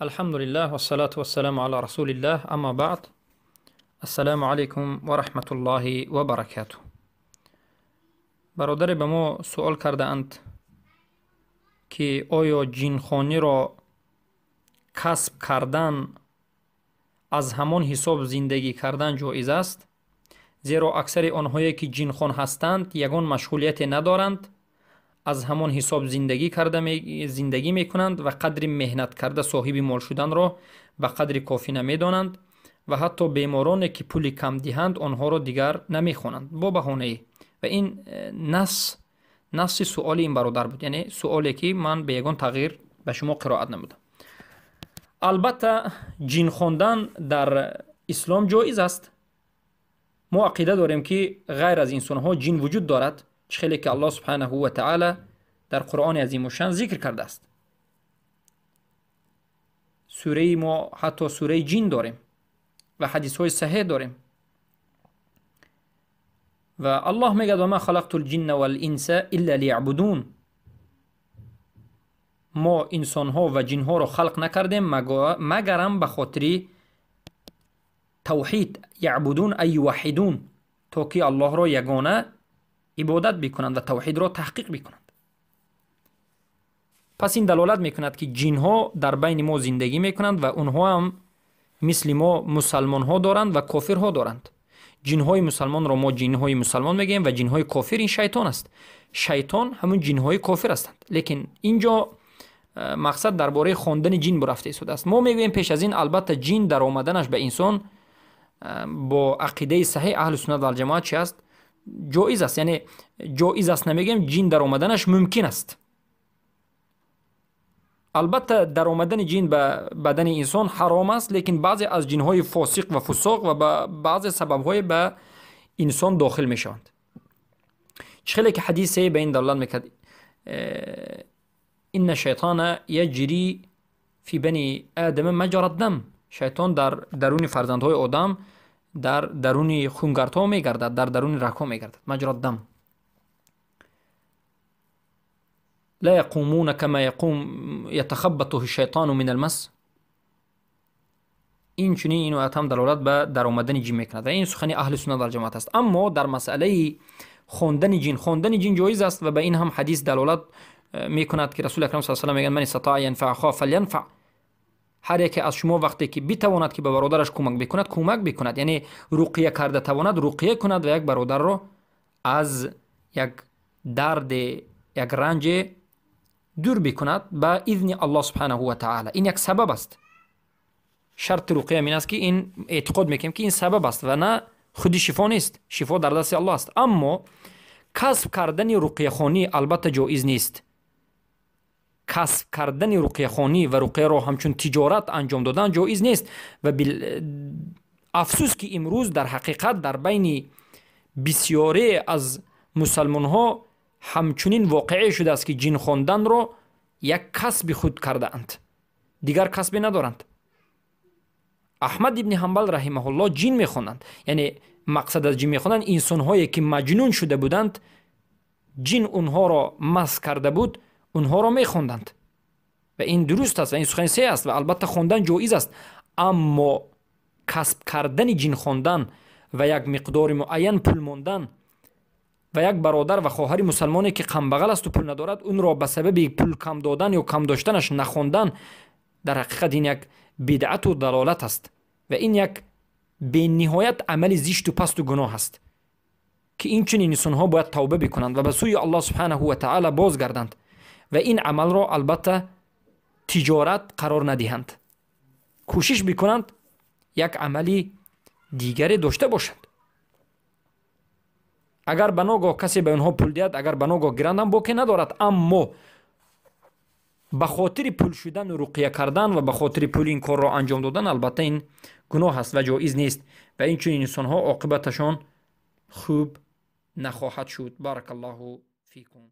Алҳамдулиллаҳ вассалату вассаламу ала расулиллаҳ, амма баъд. Ассалому алайкум ва раҳматуллоҳи ва баракатуҳ. Бародаре ба мо суол кардаанд, ки оё ҷинхониро касб кардан, аз ҳамон ҳисоб зиндагӣ кардан ҷоиз аст? Зеро аксари онҳое ки ҷинхон ҳастанд, ягон машғулияте надоранд, аз ҳамон ҳисоб зиндагӣ мекунанд ва қадри меҳнат карда соҳиби мол шуданро ба қадри кофӣ намедонанд ва ҳатто бемороне ки пули кам диҳанд, онҳоро дигар намехонанд бо баҳонае. Ва ин насси суоли ин бародар буд, яъне суоле ки ман бе ягон тағйир ба шумо қироат намудам. Албатта, ҷин хондан дар ислом ҷоиз аст. Мо ақида дорем, ки ғайр аз инсонҳо ҷин вуҷуд дорад, чӣ хеле ки Аллоҳ субҳанаҳу ва таъала дар Қуръони азимушшан зикр кардааст. Сураи мо ҳатто сураи ҷин дорем ва ҳадисҳои саҳеҳ дорем. Ва Аллоҳ мегӯяд: ва ма халақту лҷинна вал-инса илла лияъбудун. Мо инсонҳо ва ҷинҳоро халқ накардем, магарам ба хотири тавҳид. Яъбудун ай юваҳҳидун, то ки Аллоҳро ягона ибодат бикунанд ва тавҳидро таҳқиқ бикунанд. Пас ин далолат мекунад, ки ҷинҳо дар байни мо зиндагӣ мекунанд ва онҳо ҳам мисли мо мусалмонҳо доранд ва кофирҳо доранд. Ҷинҳои мусалмонро мо ҷинҳои мусалмон мегӯем ва ҷинҳои кофир ин шайтон аст. Шайтон ҳамун ҷинҳои кофир ҳастанд. Лекин ин ҷо мақсад дар бораи хондани ҷин бурафта истодааст. Мо мегӯем, пеш аз ин, албатта, ҷин дар омаданаш ба инсон бо ақидаи саҳеҳ аҳли суннат валҷамоат чи аст? Ҷоиз аст. Яъне ҷоиз аст намегӯем, ҷин дар омаданаш мумкин аст. Албатта, дар омадани ҷин ба бадани инсон ҳаром аст, лекин баъзе аз ҷинҳои фосиқ ва фусоқ ва ба баъзе сабабҳое ба инсон дохил мешаванд. Чӣ хеле ки ҳадисе ба ин далолат мекард: инна шайтона яҷри фи бани одама маҷра дам. Шайтон дар даруни фарзандҳои одам, дар даруни хунгардҳо мегардад, дар даруни рагҳо мегардад. Маҷра дам. ла яқумуна кама яқум ятахаббатуҳу шайтону мин алмас. Инчунин ин оят ҳам далолат ба даромадани ҷин мекунад ва ин сухани аҳли суннат валҷамоат аст. Аммо дар масъалаи хондани ҷин, хондани ҷин ҷоиз аст ва ба ин ҳам ҳадис далолат мекунад, ки Расули акрам саллаллоҳу алайҳи васаллам мегӯянд: ман истатаа янфаъ ахоҳ фалянфаъ. Ҳар яке аз шумо вақте ки битавонад, ки ба бародараш кӯмак бикунад, кӯмак бикунад, яъне руқия карда тавонад, руқия кунад ва як бародарро аз як дарде, як ранҷе дур бикунад ба изни Аллоҳ субҳанаҳу ва таъала. Ин як сабаб аст. Шарти руқия ин аст, ки ин эътиқод мекунем, ки ин сабаб аст ва на худи шифо нест. Шифо дар дасти Аллоҳ аст. Аммо касб кардани руқияхонӣ албатта ҷоиз нест. Касб кардани руқияхонӣ ва руқияро ҳамчун тиҷорат анҷом додан ҷоиз нест. Ва афсӯс, ки имрӯз дар ҳақиқат дар байни бисёре аз мусалмонҳо ҳамчунин воқеъе шудааст, ки ҷин хонданро як касби худ кардаанд, дигар касбе надоранд. Аҳмад ибни Ҳамбал раҳимаҳуллоҳ ҷин мехонанд, яъне мақсад аз ҷин мехонанд, инсонҳое ки маҷнун шуда буданд, ҷин онҳоро мас карда буд, онҳоро мехонданд. Ва ин дуруст аст ва ин сухани саҳеҳ аст ва албатта хондан ҷоиз аст. Аммо касб кардани ҷин хондан ва як миқдори муайян пул мондан ва як бародар ва хоҳари мусалмоне ки камбағал асту пул надорад, унро ба сабаби пул кам додан ё кам доштанаш нахондан, дар ҳақиқат ин як бидъату далолат аст ва ин як бениҳоят амали зишту пасту гуноҳ аст, ки инчунин инсонҳо бояд тавба бикунанд ва ба сӯи Аллоҳ субҳанаҳу ва таъала бозгарданд ва ин амалро албатта тиҷорат қарор надиҳанд, кӯшиш бикунанд як амали дигаре дошта бошанд. Агар ба ногоҳ касе ба онҳо пул диҳад, агар ба ногоҳ гиранд ҳам, боке надорад. Аммо ба хотири пул шудану руқия кардан ва ба хотири пул ин корро анҷом додан, албатта, ин гуноҳ аст ва ҷоиз нест ва инчунин инсонҳо оқибаташон хуб нахоҳад шуд. Баракаллоҳу фикум.